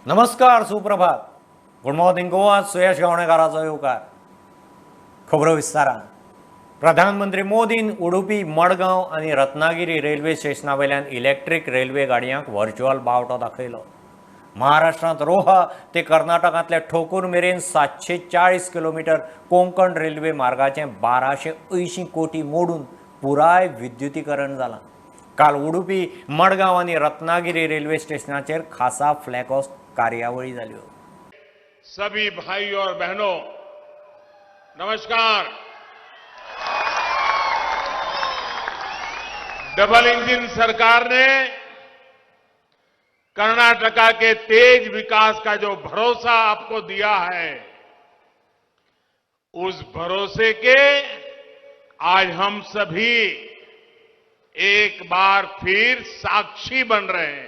नमस्कार, सुप्रभात. Good morning Goa, सुयश गावणेकाराचो येवकार. खबरो विस्तारान. प्रधानमंत्री मोदीन उडुपी, मडगांव आनी रत्नागिरी रेल्वे स्टेशना वयल्यान इलेक्ट्रीक रेल्वे गाडयांक व्हर्च्युअल बावटो दाखयलो. महाराष्ट्रांत रोहा ते कर्नाटकांतल्या ठोकूर मेरेन 740 किलोमिटर कोंकण रेल्वे मार्गाचें 1280 कोटी मोडून पुराय विद्युतीकरण जालां. काल उडुपी, मडगांव आनी रत्नागिरी रेल्वे स्टेशनाचेर खासा फ्लॅग ऑफ कार्यावळी जाल्यो. सभी भाई और बहनों, नमस्कार. डबल इंजन सरकार ने कर्नाटका के तेज विकास का जो भरोसा आपको दिया है, उस भरोसे के आज हम सभी एक बार फिर साक्षी बन रहे हैं.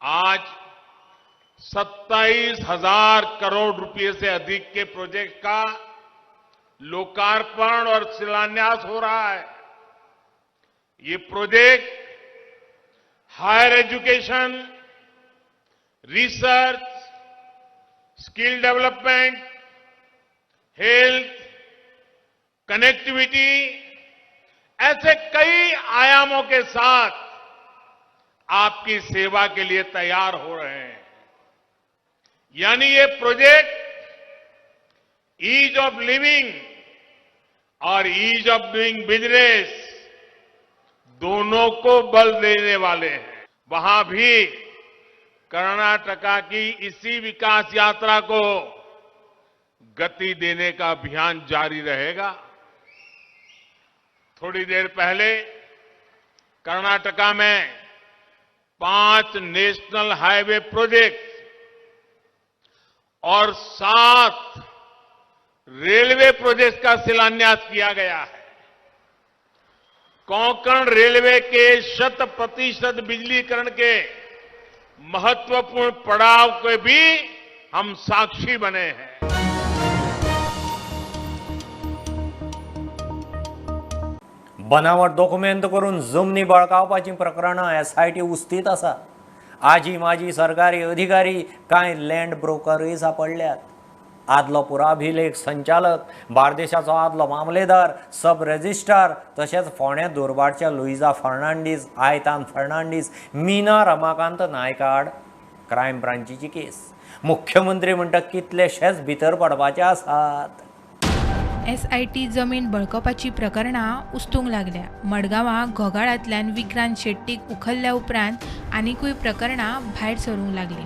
आज 27,000 करोड़ रुपए से अधिक के प्रोजेक्ट का लोकार्पण और शिलान्यास हो रहा है. ये project higher education, research, skill development, health, connectivity ऐसे कई आयामों के साथ आपकी सेवा के लिए तैयार हो रहे हैं. यानी ये प्रोजेक्ट ईज ऑफ लिविंग और ईज ऑफ डूइंग बिजनेस दोनों को बल देने वाले हैं. वहां भी कर्नाटका की इसी विकास यात्रा को गति देने का अभियान जारी रहेगा. थोड़ी देर पहले कर्नाटका में 5 नेशनल हाईवे प्रोजेक्ट और 7 रेलवे प्रोजेक्ट का शिलान्यास किया गया है. कोंकण रेलवे के 100% बिजलीकरण के महत्वपूर्ण पड़ाव के भी हम साक्षी बने हैं. बनावट दोकुमेंत करून जमनी बळकावपाचीं प्रकरणां एसआयटी उस्तीत आसा. आजी माजी सरकारी अधिकारी, कांय लँड ब्रोकरूय सांपडल्यात. आदलो पुराभिलेख संचालक, बार्देशाचो आदलो मामलेदार, सब रजिस्ट्रार तशेंच फोंडें दुर्बाडच्या लुईजा फर्नांडीस, आयतान फर्नांडीस, मीना रमाकांत नायका आड क्रायम ब्रांचीची केस. मुख्यमंत्री म्हणटा कितलेशेच भितर पडपाचे आसात. एसआयटी जमीन बळकवपाची प्रकरणां उस्तूंक लागल्या. मडगांवां घोगाळांतल्यान विक्रांत शेट्टीक उखल्ल्या उपरांत आनिकूय प्रकरणां भायर सरूंक लागलीं.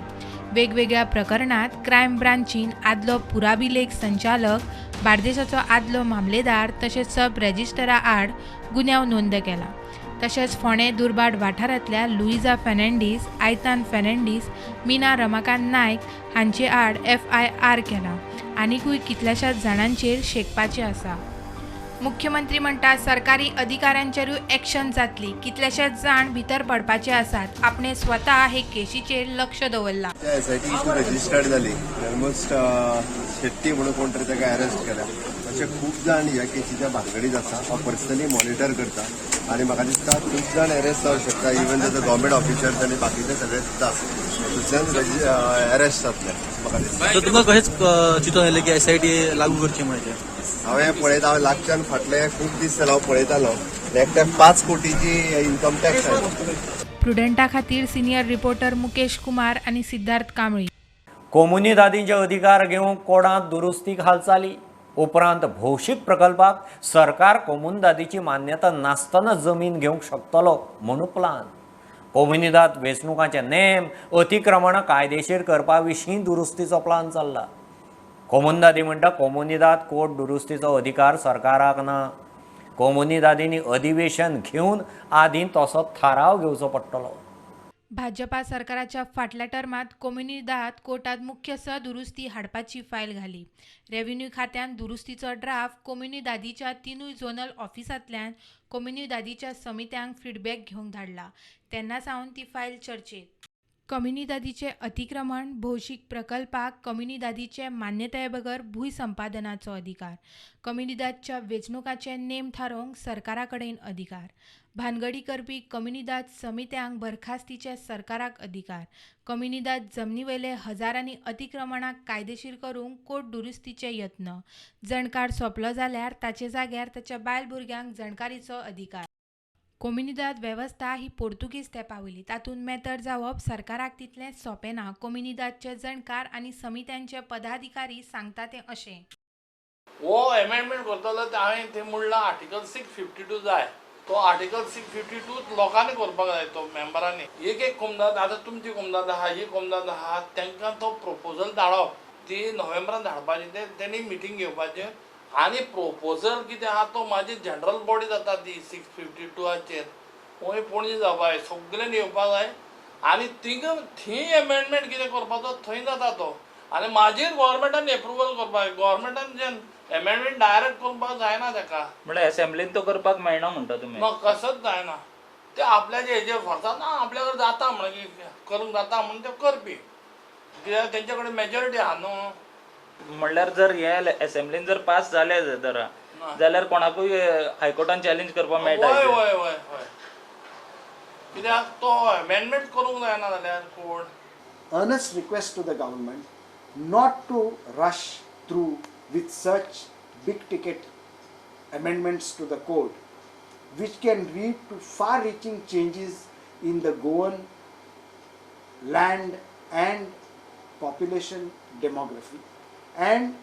वेगवेगळ्या प्रकरणांत क्रायम ब्रांचीन आदलो पुराभिलेख संचालक, बार्देशाचो आदलो मामलेदार तशेंच सब रजिस्ट्रारा आड गुन्यांव नोंद केला. तशेंच फोंडें दुर्बाड वाठारांतल्या लुईजा फेर्नांडीस, आयतान फेर्नांडीस, मीना रमाकांत नायक हांचे आड एफआयआर केला. आनिकूय कितल्याशाच जाणांचेर शेकपाचें आसा. मुख्यमंत्री म्हणटा सरकारी अधिकाऱ्यांचेरूय एक्शन जातली. कितलेशेच जाण भितर पडपाचे आसात. आपणे स्वता हे केशीचेर लक्ष दवरलां. एसआयटी इशू रजिस्टर्ड जाली. ऑलमोस्ट शेट्टी म्हणून कोण तरी ताका अरेस्ट केल्या. अशे खूब जाण ह्या केसीच्या भानगडीत आसा. हांव पर्सनली मॉनिटर करता आनी म्हाका दिसता खूब जाण अरेस्ट जावंक शकता. इवन ताचो गव्हर्मेंट ऑफिशर्स आनी बाकीचे सगळे सुद्दां थंयच्यान अरेस्ट जातले म्हाका दिसता. तर तुमकां कशेंच चिंतून आयलें की एसआयटी लागू करची म्हणचे? हांवें पळयता, हांव लागच्यान फाटले खूब दीस जाले हांव पळयतालो. एकट्याक 5 कोटीची इन्कम टॅक्स आयलो. प्रुडंटा खातीर सिनियर रिपोर्टर मुकेश कुमार आनी सिद्धार्थ कांबळी. कोमुनिदादींचे अधिकार घेवंक कोडांत दुरुस्ती हालचाली उपरांत भौशीक प्रकल्पाक सरकार कोमुनिदादीची मान्यता नासतना जमीन घेवंक शकतलो म्हणून प्लान. कोमुनिदाद वेंचणुकांचे नेम, अतिक्रमणां कायदेशीर करपा विशीं दुरुस्तीचो प्लान चल्ला. कोमुनिदादी म्हणटा कोमुनिदाद कोड दुरुस्तीचो अधिकार सरकाराक ना. कोमुनिदादींनी अधिवेशन घेवन आदीं तसो थाराव घेवचो पडटलो. भाजपा सरकाराच्या फाटल्या टर्मांत कोमुनिदाद कोर्टात मुख्य स दुरुस्ती हाडपाची फायल घाली. रेव्हेन्यू खात्यान दुरुस्तीचो ड्राफ्ट कोमुनिदादीच्या 3 झोनल ऑफिसांतल्यान कोमुनिदादीच्या समित्यांक फिडबॅक घेवंक धाडला. तेन्ना सावन ती फायल चर्चेत. कम्युनिदादीचें अतिक्रमण, भौशीक प्रकल्पाक कम्युनिदादीचे मान्यताये बगर भूंय संपादनाचो अधिकार, कम्युनिदादच्या वेंचणुकांचे नेम थारोवंक सरकारा कडेन अधिकार, भानगडी करपी कम्युनिदाद समित्यांक बरखास्तीचे सरकाराक अधिकार, कम्युनिदाद जमनीवयले हजारांनी अतिक्रमणाक कायदेशीर करूंक कोर्ट दुरुस्तीचे यत्न, जणकार सोंपलो जाल्यार ताचे जाग्यार ताच्या बायल भुरग्यांक जणकारीचो अधिकार. कोमुनिदाद वेवस्था ही पोर्तुगीज तेंपा वयली, तातूंत मेतर जावप सरकाराक तितलें सोंपें ना. कोमुनिदादचे जणकार आनी समित्यांचे पदाधिकारी सांगता तें अशें. हो एमेंडमेंट करतलो ते हांवें थंय म्हणलां आर्टिकल 652 जाय. तो आर्टिकल 652 लोकांनी करपाक जाय, तो मेंबरांनी. एक एक कोमदाद, आतां तुमची कोमदाद आहा, ही कोमदाद आहा, तांकां तो प्रोपोजल धाडप, ती नोव्हेंबरान धाडपाची, ते तेणी मिटींग घेवपाचें आनी प्रोपोजल कितें आहा तो मागीर जनरल बॉडी जाता ती 652चेर वयर पणजे जावपा जाय, सगल्यांनी येवपा जाय आनी थिंगा थंय एमेंडमेंट कितें करपाचो थंय जाता तो. आनी मागीर गोवोरमेंटान एप्रुवल करपाक जाय. गोवोरमेंटान जे एमेंडमेंट डायरेक्ट करपाक जायना ताका. म्हणल्यार असेंब्लीन तो करपाक मेळना म्हणटा तुमी? ना, कसोच जायना. ते आपल्याचे हेजेर फोर्सान ना आपल्या कडेन जाता म्हणून करूंक जाता म्हणून ते करपी, कित्याक तेंचे कडेन मेजॉरिटी आहा न्हू. म्हणल्यार जर हे असेंब्लीन जर पास जाले जर जाल्यार कोणाकूय हायकोर्टान चॅलेंज करपाक मेळटा? हय हय हय हय, कित्याक तो एमेंडमेंट करूंक जायना जाल्यार कोण. Earnest request to the government not to rush through with such big ticket amendments to the code, which can lead to far reaching changes in the Goan land and population demography, and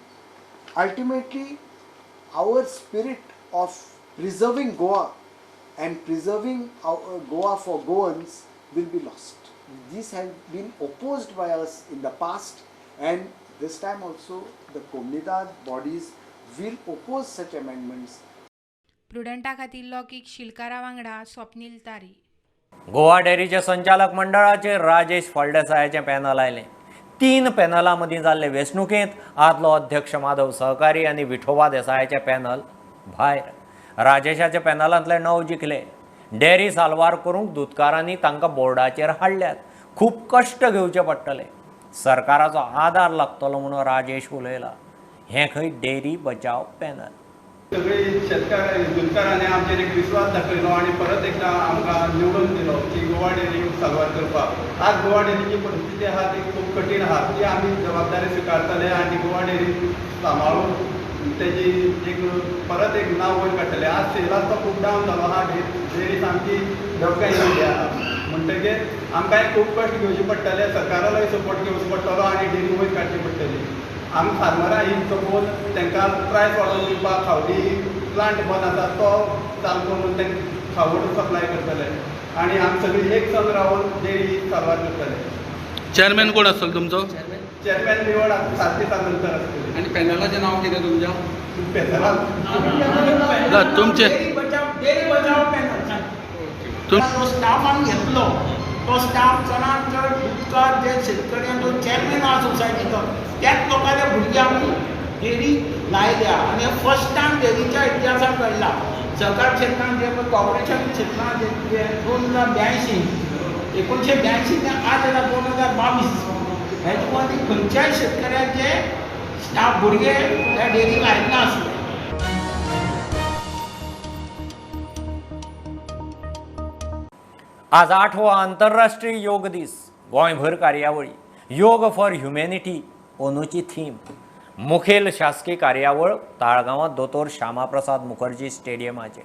ultimately our spirit of preserving Goa and preserving our Goa for Goans will be lost. These have been opposed by us in the past, and this time also the Comunidad bodies will oppose such amendments. प्रुडंटा खातीर लौकीक शिलकारा वांगडा स्वप्नील तारी. गोवा डेअरीच्या संचालक मंडळाचेर Rajesh फळदेसायाचें panel आयलें. 3 पॅनलां मदीं जाल्ले वेंचणुकेंत आदलो अध्यक्ष माधव सहकारी आनी विठोबा देसायाचें पॅनल भायर. राजेशाच्या पॅनलांतले 9 जिखले. डेअरी साल्वार करूंक दुदकारांनी तांकां बोर्डाचेर हाडल्यात. खूब कश्ट घेवचे पडटले, सरकाराचो आदार लागतलो म्हणून राजेश उलयला. हें खंय डेअरी बचाव पॅनल. सगळे शेतकार दुदकारांनी आमचेर एक विस्वास दाखयलो आनी परत एकदां आमकां निवडून दिलो की गोवा डेअरी साल्वार करपाक. आज गोवा डेअरीची परिस्थिती आहा ती खूब कठीण आहा, ती आमी जबाबदारी स्विकारतले आनी गोवा डेअरी सांबाळून तेजी एक परत एक नांव वयर काडटले. आज सेलास तो खूब डावन जालो आहा, डेअरी सामकी धपक्या येयल्ली आहा, म्हणटकीर आमकांय खूब कश्ट घेवचे पडटले, सरकारालोय सपोर्ट घेवचो पडटलो आनी डेअरी वयर काडची पडटली. आमी फार्मरां ही सपोज तांकां प्रायस वाडोवन दिवपाक खावडी प्लांट बंद आसा तो चालू करून तांकां खावड सप्लाय करतले आनी आमी सगळीं एक संग रावन डेअरी साल्वार करतले. चेअरमॅन कोण आसतलो तुमचो? चेअरमॅन निवड 7 दिसां नंतर आसतली. आनी पॅनलाचें नांव कितें तुमच्या? पॅनला ना तुमचें डेअरी बचाव पॅनल. तो स्टाफ आमी घेतलो, तो स्टाफ चडांत चड दुदकार जे शेतकऱ्यांचो चेअरमॅन आहा सोसायटीचो त्याच लोकांले भुरगे आमी डेअरी लायल्या आनी हे फर्स्ट टायम डेअरीच्या इतिहासांत घडला. सहकार क्षेत्रांत जे पळय कॉर्पोरेशन क्षेत्रांत जे 2082 1982 ते आज जाल्यार 2022 हेजे मदीं खंयच्याय शेतकऱ्याचे स्टाफ भुरगे ह्या डेअरीक आयिल्ले नासले. आज 8वो आंतरराष्ट्रीय योग दीस. गोंयभर कार्यावळी. योग फॉर ह्युमॅनिटी अंदूची थीम. मुखेल शासकीय कार्यावळ ताळगांवांत दोतोर श्यामाप्रसाद मुखर्जी स्टेडियमाचेर.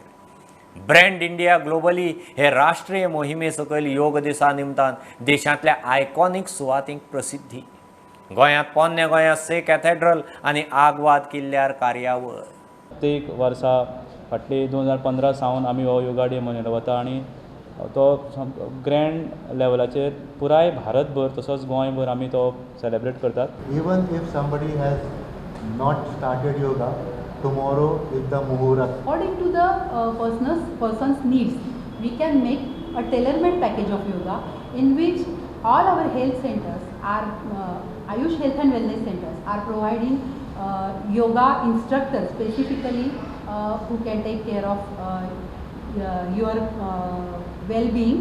ब्रँड इंडिया ग्लोबली हे राष्ट्रीय मोहिमे सकयल योग दिसा निमतान देशांतल्या आयकॉनीक सुवातींक प्रसिद्धी. गोंयांत पोन्ने गोंयांत से कॅथेड्रल आनी आगवाद किल्ल्यार कार्यावळ. प्रत्येक वर्सा फाटली 2015 सावन आमी हो योगा डे मनयलो वता आनी तो ग्रँड लेवलाचेर पुराय भारतभर तसोच गोंयभर आमी तो सेलेब्रेट करतात. Even if somebody has not started yoga, tomorrow is the muhurat. According to the person's needs, we can make a tailor-made package of yoga in which all our health centers are Ayush health and wellness centers are providing yoga instructors specifically who can take care of your well-being.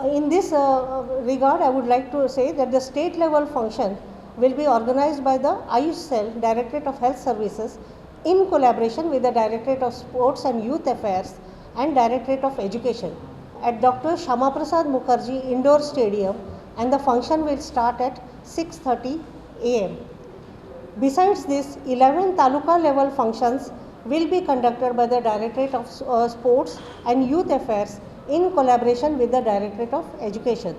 In this regard, I would like to say that the state level function will be organized by the Ayush Cell, Directorate of Health Services, in collaboration with the Directorate of Sports and Youth Affairs and Directorate of Education at Dr. Syama Prasad Mookerjee Indoor Stadium, and the function will start at 6:30 a.m. Besides this, 11 taluka level functions will be conducted by the Directorate of Sports and Youth Affairs in collaboration with the Directorate of Education.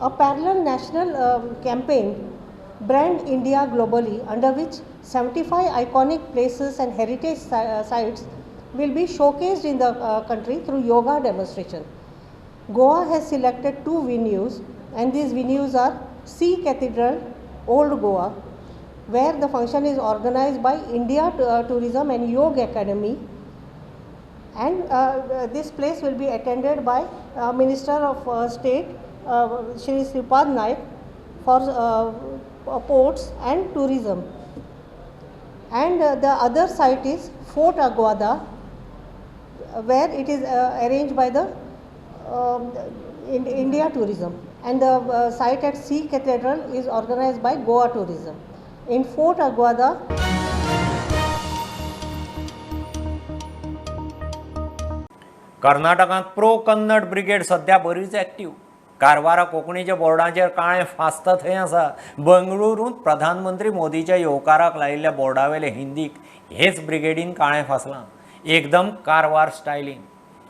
A parallel national campaign, Brand India Globally, under which 75 iconic places and heritage sites will be showcased in the country through yoga demonstration. Goa has selected 2 venues, and these venues are Sea Cathedral, Old Goa, where the function is organized by India Tourism and Yoga Academy, and this place will be attended by Minister of State Shri Shripad Naik for Ports and Tourism. And the other site is Fort Aguada, where it is arranged by the India Tourism, and the site at Sea Cathedral is organized by Goa Tourism. In Fort Aguada. कर्नाटकांत pro Kannada brigade सध्या बरीच active. कारवारा कोंकणीच्या बोर्डाचेर काळें फासता थंय आसा. बंगळुरूंत प्रधानमंत्री मोदीच्या येवकाराक लायिल्ल्या बोर्डावेले हिंदीक हेच ब्रिगेडीन काळें फासलां, एकदम कारवार स्टायलीन.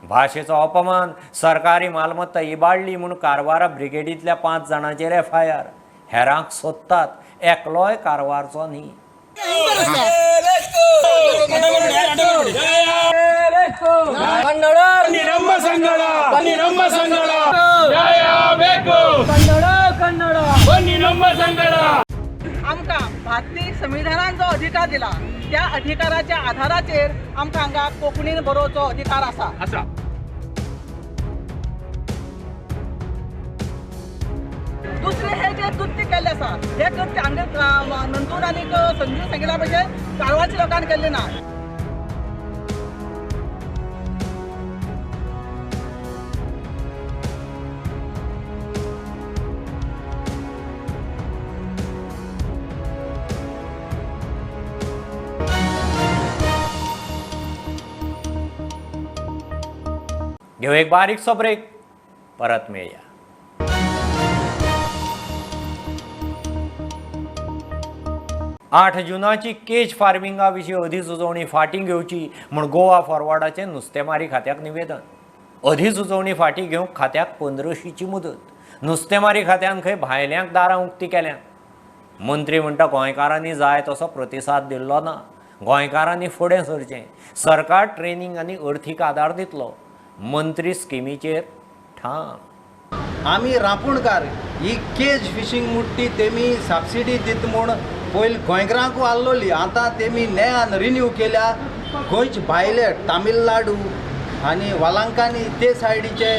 भाशेचो अपमान, सरकारी मालमत्ता इबाडली म्हूण कारवारा ब्रिगेडींतल्या 5 जाणांचेर एफआयआर. हेरांक सोदतात, एकलोय कारवारचो न्ही. आमकां भारतीय संविधानान जो अधिकार दिला त्या अधिकाराच्या आधाराचेर आमकां हांगा कोंकणीन बरोवचो अधिकार आसा. दुसरें हे जे कृत्य केल्लें आसा हे कृत्य हांगा नंदूर आनी संजीव सांगिल्ल्या भशेन कारवारच्या लोकांनी केल्लें ना. घेऊ एक बारीकसो ब्रेक, परत मेळया. आठ जुनाची केज फार्मिंगा विशीं अधिसुचोवणी फाटीं घेवची म्हूण गोवा फॉरवर्डाचें नुस्तेमारी खात्याक निवेदन. अधिसुचोवणी फाटीं घेवंक खात्याक 15शीची मुदत. नुस्तेमारी खात्यान खंय भायल्यांक दारां उक्ती केल्यांत. मंत्री म्हणटा गोंयकारांनी जाय तसो प्रतिसाद दिल्लो ना, गोंयकारांनी फुडें सरचें, सरकार ट्रेनींग आनी अर्थीक आदार दितलो. मंत्री स्किमीचेर ठाम. आमी रांपूणकार ही केज फिशींग मुट्टी तेमी सबसिडी दित म्हूण पयलीं गोंयकारांकू आहलोली, आतां तेमी नेयान रिन्यू केल्या. गोंयचे भायले तामिळनाडू आनी वालांकानी ते सायडीचे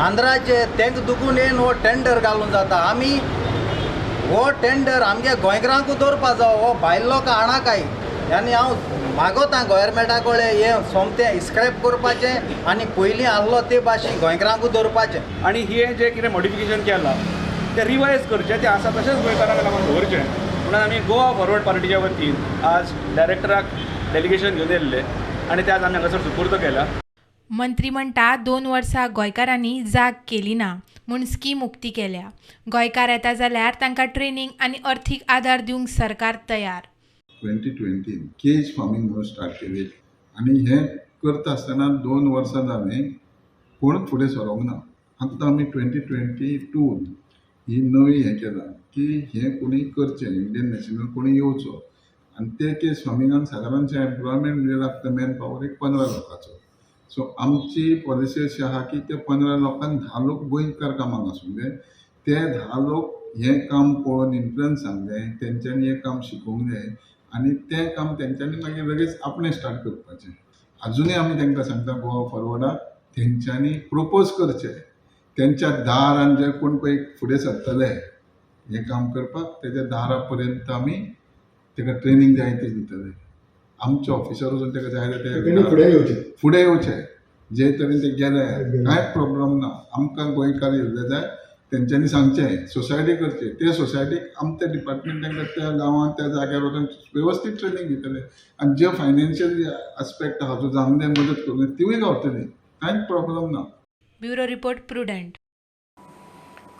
आंध्राचे तेंका दुखून येवन हो टेंडर घालून जाता. आमी हो टेंडर आमगे गोंयकारांकू दवरपा जावो, हो भायले लोकां हाणाकाय. आनी हांव मागोता गोवोरमेंटा कडेन हें सोमतें स्क्रॅप करपाचें आनी पयलीं आहलो ते भाशेन गोंयकारांकू दवरपाचें. आनी हें जें कितें मॉडिफिकेशन केलां तें रिवायज करचें, तें आसा तशेंच गोंयकारांक लागून दवरचें म्हणून आमी गोवा फॉरवर्ड पार्टीच्या वतीन आज डायरेक्टराक डेलिगेशन घेवन येयल्ले आनी ते आज आमी हांगासर सुपूर्द केला. मंत्री म्हणटा 2 वर्सां गोंयकारांनी जाग केली ना म्हूण स्कीम उक्ती केल्या. गोंयकार येता जाल्यार तांकां ट्रेनींग आनी अर्थीक आदार दिवंक सरकार तयार. 2020 केज फार्मींग म्हणून स्टार्ट केली आनी हें करता आसतना 2 वर्सां जालीं कोणूच फुडें सरोंक ना. आतां आमी 2022 ही नवी हें केलां की हें कोणी करचें, इंडियन नॅशनल कोणी येवचो आनी ते केज फार्मिंगान सादारणशें एम्प्लॉयमेंट म्हणजे लागता मॅन पावर एक 15 लोकांचो. सो आमची पॉलिसी अशी आहा की ते 15 लोकांक 10 लोक गोंयकार कामाक आसूंक जाय, ते 10 लोक हें काम पळोवन इन्फ्लुयन्स जावंक जाय, तेंच्यांनी हें काम शिकोवंक जाय आनी तें काम तेंच्यांनी मागीर लगेच आपणें स्टार्ट करपाचें. आजुनूय आमी तांकां सांगता गोवा फॉरवर्डाक तेंच्यांनी प्रोपोज करचें, तेंच्या दारान जे कोण पळय फुडें सरतले हें काम करपाक तेज्या दारा पर्यंत आमी ताका ट्रेनींग जाय ती दितले. आमचे ऑफिसर वचून ताका जाय ते फुडें येवचें, फुडें येवचें. जे तरेन ते गेले कांय प्रॉब्लम ना. आमकां गोंयकार येयल्ले जाय, तेंच्यांनी सांगचें, सोसायटी करची, ते सोसायटीक आमच्या डिपार्टमेंट तांकां त्या गांवांत त्या जाग्यार वचून वेवस्थीत ट्रेनींग दितले आनी जे फायनान्शियल आस्पेक्ट आहा जो जावन मदत करून तिवूय गावतली, कांयच प्रॉब्लम ना. Bureau report, Prudent.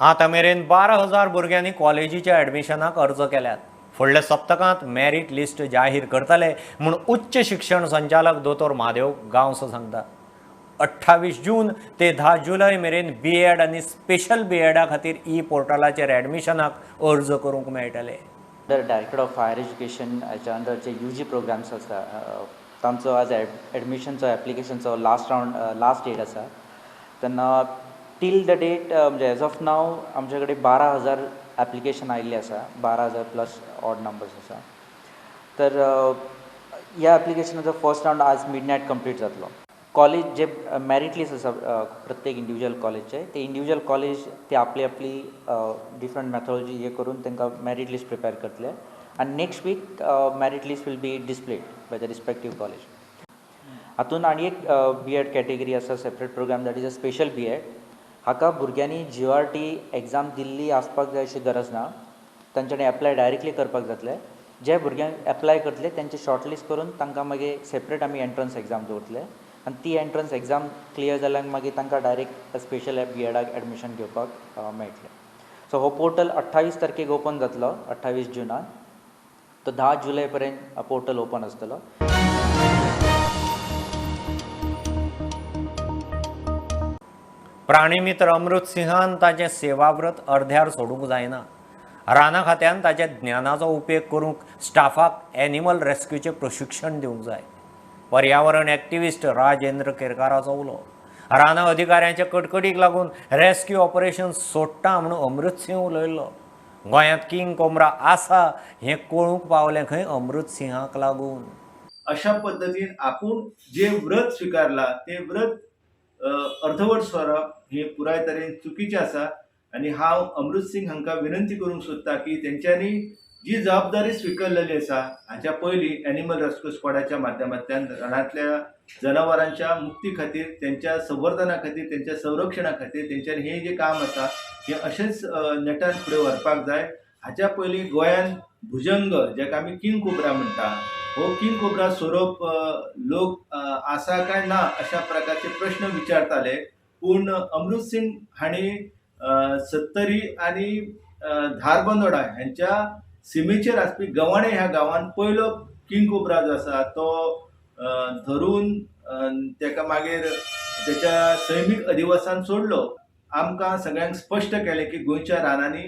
आतां मेरेन 12,000 भुरग्यांनी कॉलेजीच्या ॲडमिशनाक अर्ज केल्यात. फुडल्या सप्तकांत मेरीट लिस्ट जाहीर करतले म्हूण उच्च शिक्षण संचालक दोतोर म्हादेव गांवस सांगता. 28 जून ते 10 जुलय मेरेन बी एड आनी स्पेशल बी एडा खातीर ई पोर्टलाचेर ॲडमिशनाक अर्ज करूंक मेळटले. Under director of higher education हाच्या under J you ji programmes आसा तांचो आज एडमिशनचो एप्लिकेशनचो लास्ट रावंड लास्ट डेट आसा. तेन्ना टील the date म्हणजे एज ऑफ नाव आमचे कडेन 12,000 एप्लिकेशन आयिल्ले आसा, 12,000 प्लस ऑड नंबर्स आसा. तर ह्या एप्लिकेशनाचो फर्स्ट रावंड आज मिडनायट कंप्लीट जातलो. कॉलेज जे मेरीट लिस्ट आसा प्रत्येक इंडिविज्युअल कॉलेजचे, ते इंडिविज्युअल कॉलेज ते आपली आपली डिफरंट मेथोलॉजी हे करून तांकां मेरीट लिस्ट प्रिपेर करतले आनी next week merit list will be displayed by the respective college. हातून आनी एक बी एड कॅटेगरी आसा, separate program, that is a special B Ed. हाका भुरग्यांनी GRT exam दिल्ली आसपाक जाय अशी गरज ना, तांच्यांनी एप्लाय डायरेक्टली करपाक जातले. जे भुरग्यांक एप्लाय करतले तांचे शॉर्टलिस्ट करून तांकां मागीर सेपरेट आमी एंट्रन्स एग्जाम दवरतले आनी ती एंट्रन्स एग्जाम क्लियर जाल्यार मागीर तांकां डायरेक्ट स्पेशल बी एडाक एडमिशन घेवपाक मेळटलें. सो हो पोर्टल 28 तारखेक ओपन जातलो, 28 जुनाक, तो 10 जुलय पर्यंत पोर्टल ओपन आसतलो. प्राणीमित्र अमृत सिंहान ताचें सेवाव्रत अर्ध्यार सोडूंक जायना. राना खात्यान ताच्या ज्ञानाचो उपेग करूंक स्टाफाक एनिमल रेस्क्यूचें प्रशिक्षण दिवंक जाय. पर्यावरण एक्टिविस्ट राजेंद्र केरकाराचो उलो. राना अधिकाऱ्यांच्या कटकटीक लागून रेस्क्यू ऑपरेशन सोडटा म्हणून अमृत सिंह उलयल्लो. गोंयांत किंग कोब्रा आसा हें कळूंक पावलें खंय अमृत सिंहाक लागून. अशा पद्दतीन आपूण जे व्रत स्विकारला ते व्रत अर्धवट सोडप हे पुराय तरेन चुकीचें आसा आनी हांव अमृत सिंग हांकां विनंती करूंक सोदता की तेंच्यांनी जी जबाबदारी स्विकारलेली आसा हाच्या पयलीं एनिमल रेस्क्यू स्क्वॉडाच्या माध्यमांतल्यान रानांतल्या जनावरांच्या मुक्ती खातीर, तेंच्या संवर्धना खातीर, तेंच्या संरक्षणा खातीर तेंच्यांनी हें जें काम आसा हें अशेंच नेटान फुडें व्हरपाक जाय. हाच्या पयलीं गोंयान भुजंग जाका आमी किंग कोब्रा म्हणटा हो किंग कोब्रा सोरोप लोक आसा काय ना अशा प्रकारचे प्रश्न विचारताले, पूण अमृत सिंग हांणी सत्तरी आनी धारबंदोडा ह्यांच्या सिमेचेर आसपी गवाणे ह्या गांवान पयलो किंग कोब्रा जो आसा तो धरून ताका मागीर तेच्या सैमीक अधिवासान सोडलो. आमकां सगळ्यांक स्पश्ट केलें की गोंयच्या रानांनी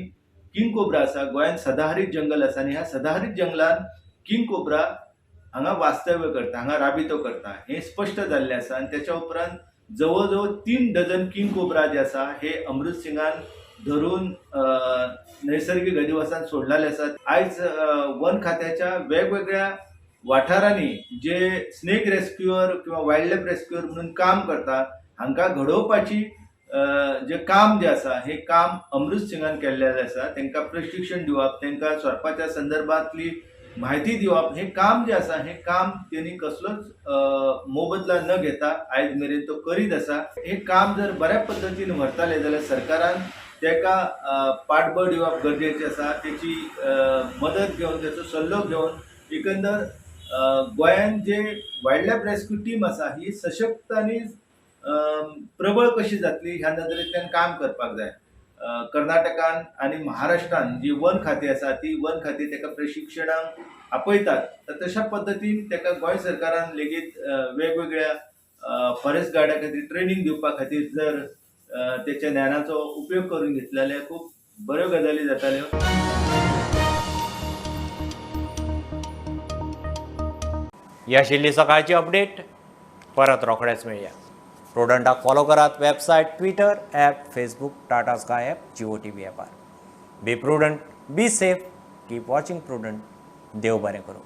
किंग कोब्रा आसा, गोंयांत सदाहरीत जंगल आसा आनी ह्या सदाहरीत जंगलान किंग कोब्रा हांगा वास्तव्य करता, हांगा राबितो करता हें स्पश्ट जाल्लें आसा. आनी तेच्या उपरांत जवळ जवळ 3 डझन किंग कोब्रा जे आसा हे अमृत सिंगान धरून नैसर्गिक अधिवासान सोडलेले आसात. आयज वन खात्याच्या वेगवेगळ्या वाठारांनी जे स्नेक रेस्क्युअर किंवा वायल्ड लायफ रेस्क्युअर म्हणून काम करता हांकां घडोवपाची जे काम जे आसा हे काम अमृत सिंगान केल्लें आसा. तांकां प्रशिक्षण दिवप, तांकां सोरपाच्या संदर्भांतली म्हायती दिवप हें काम जें आसा हें काम तेणी कसलोच मोबदला न घेता आयज मेरेन तो करीत आसा. हें काम जर बऱ्या पद्दतीन व्हरताले जाल्यार सरकारान ताका पाठबळ दिवप गरजेचें आसा. तेची मदत घेवन, तेचो सल्लो घेवन एकंदर गोंयांत जे वायल्ड लायफ रेस्क्यू टीम आसा ही सशक्त आनी प्रबळ कशी जातली ह्या नदरेंतल्यान काम करपाक जाय. कर्नाटकान आनी महाराष्ट्रान जी वन खाती आसा ती वन खाती ताका प्रशिक्षणाक आपयतात, तर तशा पद्दतीन ताका गोंय सरकारान लेगीत वेगवेगळ्या फॉरेस्ट गार्डा खातीर ट्रेनींग दिवपा खातीर जर तेच्या ज्ञानाचो उपयोग करून घेतले जाल्यार खूब बऱ्यो गजाली जाताल्यो. ही आशिल्ली सकाळची अपडेट. परत रोखडेच मेळया. प्रुडंटाक फॉलो करात website, Twitter, app, Facebook, Tata Sky app, Jio TV ॲपार. Be prudent, be safe, keep watching Prudent. देव बरें करूं.